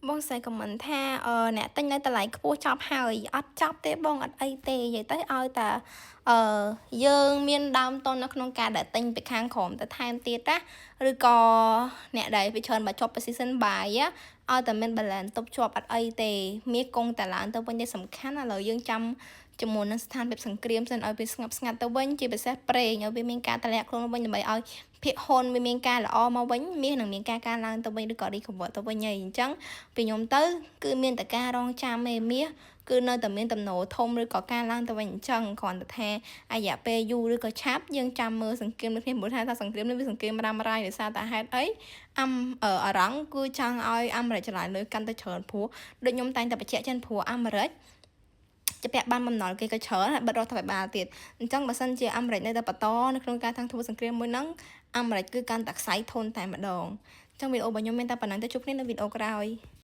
បងស្រី comment ថាអឺអ្នកទិញនៅតម្លៃខ្ពស់ចប់ហើយអត់ចប់ទេបងអត់អីទេនិយាយទៅឲ្យតែអឺយើងមានដើមទុននៅក្នុងការដែលទិញពីខាងក្រោមទៅថែមទៀតណាឬក៏អ្នកដែលពីច្រើនបើជាប់ position buy ឲ្យតែមាន balance ទប់ជាប់អត់អីទេមាសគង់តែឡើងទៅវិញទេសំខាន់ឥឡូវយើងចាំជាមួយនឹងស្ថានភាពសង្គ្រាមសិនឲ្យវាស្ងប់ស្ងាត់ទៅវិញជាពិសេសប្រេងឲ្យវាមានការតម្លាក់ខ្លួនវិញដើម្បីឲ្យភាគហ៊ុនវាមានការល្អមកវិញមាសនឹងមានការកើនឡើងទៅវិញឬក៏ recover ទៅវិញហើយអញ្ចឹងពីខ្ញុំទៅគឺមានតែការរងចាំឯមាសគឺនៅតែមានតំណោធំឬក៏ការឡើងទៅវិញអញ្ចឹងគ្រាន់តែថារយៈពេលយូរឬក៏ឆាប់យើងចាំមើលសង្គ្រាមដូចគ្នាព្រោះថាសង្គ្រាមនេះវាសង្គ្រាមរ៉ាំរ៉ៃដោយសារតែហេតុអីអាំអារ៉ង់គឺចង់ឲ្យអាមេរិកចម្រើនលុយកាន់តែច្រើនព្រោះដូចខ្ញុំតែងតែបញ្ជាក់ចឹងព្រោះអាមេរិកជាពាក់បានបំណុលគេក៏ច្រើនហើយបិទរដ្ឋាភិបាលទៀតអញ្ចឹងបើសិនជាអាមេរិកនៅតែបន្តនៅក្នុងការតាំងធ្វើសង្គ្រាមមួយហ្នឹងអាមេរិកគឺកាន់តែខ្សែធនតែម្ដងអញ្ចឹងវីដេអូរបស់ខ្ញុំមានតែប៉ុណ្ណឹងទៅជួបគ្នានៅវីដេអូក្រោយ។